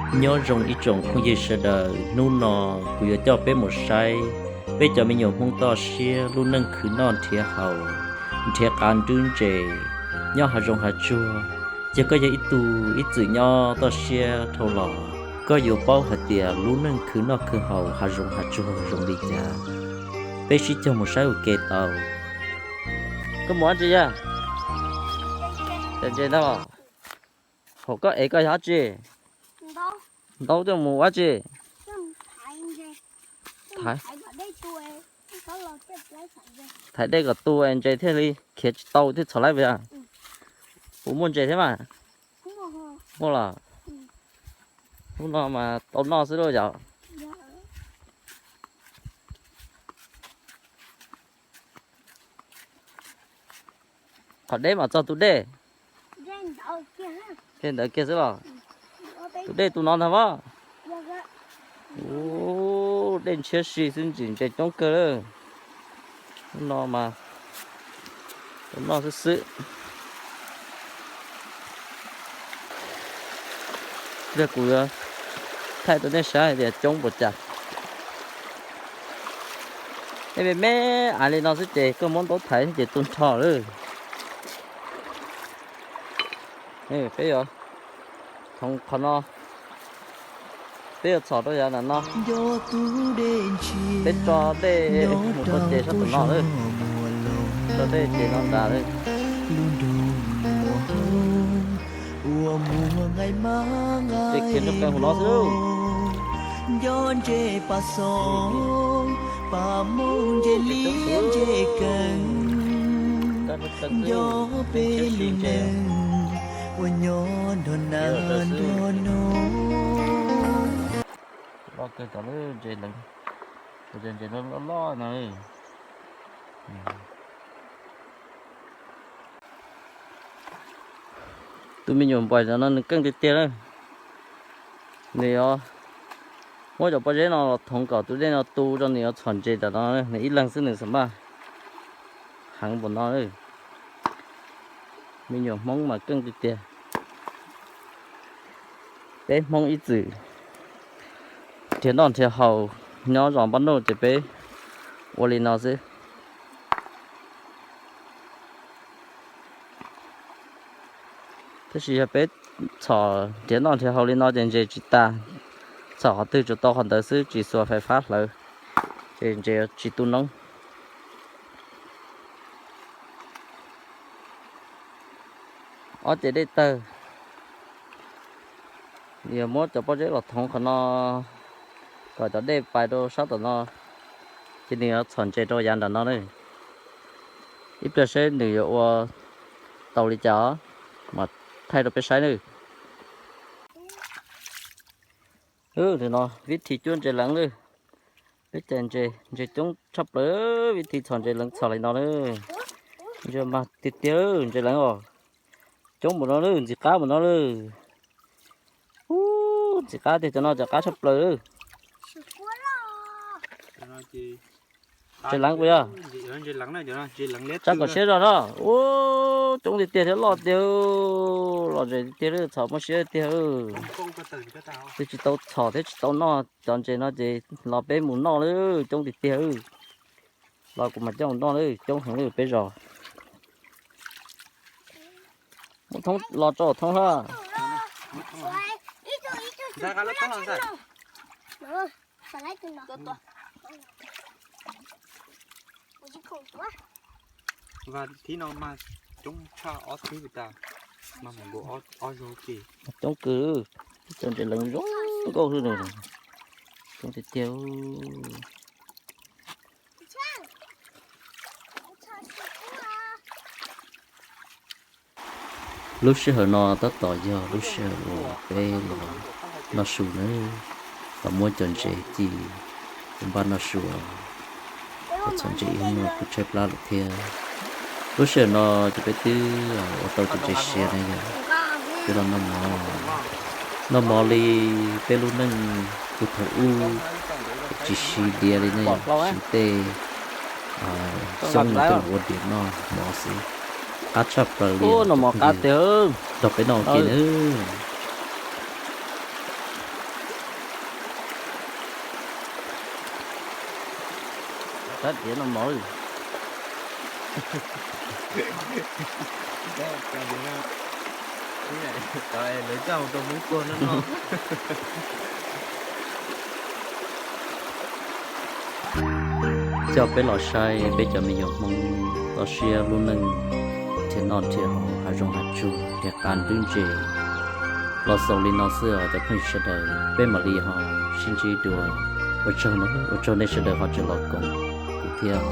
Nyob zoo ib tsoom phooj ywg sawv daws, hnub no kuv yuav coj peb mus saib peb cov me nyuam Hmoob toj siab lub neej khwv noj nrhiav haus, nrhiav qav nrwb ntses nyob hav zoov hav tsuag. Yog koj yog ib tug ib txwm nyob toj siab dhau los, koj yuav paub hais tias lub neej khwv noj khwv haus hav zoov hav tsuag zoo li cas. Peb sib cog mus saib ua ke tau. Koj mus dab tsi yag? Cov ntses ntag. Hauv koj ev koj yog dab tsi? Ntaub coj mus ua dab tsi? Thaiv, thaiv dej kom tu ntses thiaj li khiav tsis tau thiaj txhom laib puas yog? Puas muaj ntses thiab mas? Muaj los? Hnub no mas tau noj xwb lauj yom? Qhov deb mas txog tus dej. Dej ntawd kiag xwb los? Tus dej tus no ntag mas. Ub, dej ntshiab si xwb, ntsim ntses coob kawg lawm. Hnub no mas tau noj xwb xwb. Pliag kuv yuav thaij rau nej saib hais tias coob npaum cas. Nej me me aiv li no xwb ces koj muab ntaub thaiv ces tu nrho lawm. Peb yuav thoov qhov no, peb yuav txhom rau yav nram no. Peb tso dej mus txog ces sab tom no lawm, tso dej ces no nrad lawm. Ces khiav nrog qee hauv no xwb. Nco ntses pas xov, pas mooj ntses liab ntses kees, nco peb lub neej uas nyob nrog nas nrog noog. Loj kawg cov ntses, ntses loj loj no. Tus me nyuam npaum no nws keej tiag tiag lawm. Nws yuav muab cov pob zeb no los thoov kom tus dej no tu rau nws yuav txhom ntses nram no, nws ib leeg xwb nws xam maj heev npaum no. Me nyuam Hmoob mas keej tiag tiag. Peb Hmoob ib txwm nrhiav noj nrhiav haus nyob zos Npab Nuj ces peb ua li no xwb. Tab sis yog peb txhom nrhiav noj nrhiav haus li no ces ntses tsis tas, txhom qhov twg tsuas tau qhov ntawd xwb, tsis xuas fais fab hlawv, ces ntses tsis tu noob. Ob ce dej tawg, yog muab cov pob zeb los thoov qhov no kom cov dej pais rau sab tom no, ces nws yuav txhom ntses rau yav nram no na. Ib pliag seb nws yuav ua tau li cas os, mas thaij rau peb saib nawb. Nim no vib thi cuab ntses leev lawm. Peb cais ntses, ntses coob tshaj plaws, vib thi txhom ntses leev txhom li no na. Ntses mas tiag tiag, ntses leev os. Coob npaum no lawm, ntxim qab npaum no lawm. Ub, ntxim qab tiag, cov no cov qab tshaj plaws lawm. Ntses leev puas yog? Tsab kom siab zog no. Ub, coob tiag tiag thiab loj tiag, lom zem tiag tiag, txhom muaj siab tiag. Twb tsis tau txhom thiab tsis tau noj cov ntses no ces los peb mus noj lawm, coob tiag tiag. Los kuv mam coj mus noj lawm, coob heev lawm peb zos. Muab thoob los tso thoob hab. Vas thib no mas coob tshaj ob thib tas, mas mus nkaus ob zaug ces. Coob kawg, cov ntses leev zoo nkauj xwb na. Coob tiag tiag. Lub sij hawm no tab tom yog lub sij hawm uas peb los noj su nawb, los muab cov ntses ci, npaj noj su. Txhom ntses ib hnub no kuj tshaib plab lawm thiab. Lub sij hawm no ces peb twb ua tau cov ntses siav na yom, peb los noj mov. Noj mov li peb lub neej puag thaum ub tsis siv diav li ne, siv tej xyoob no coj los ua diav noj mov xwb. Qab tshaj plaws li, noj mov qab tiag, nrog peb noj ua ke nawb. Rab diav no mov. Lawv coj mus rau Hmoob Puag no no. Coj peb los saib peb cov me nyuam Hmoob toj siab lub neej nrhiav noj nrhiav haus hav zoov hav tsuag nrhiav qav nrhiav ntses. Los xaus li no xwb os cov phooj ywg sawv daws, peb mam li ho sib ntsib dua. Ua tsaug, ua tsaug nej sawv daws ho tseem los koom kuv thiab.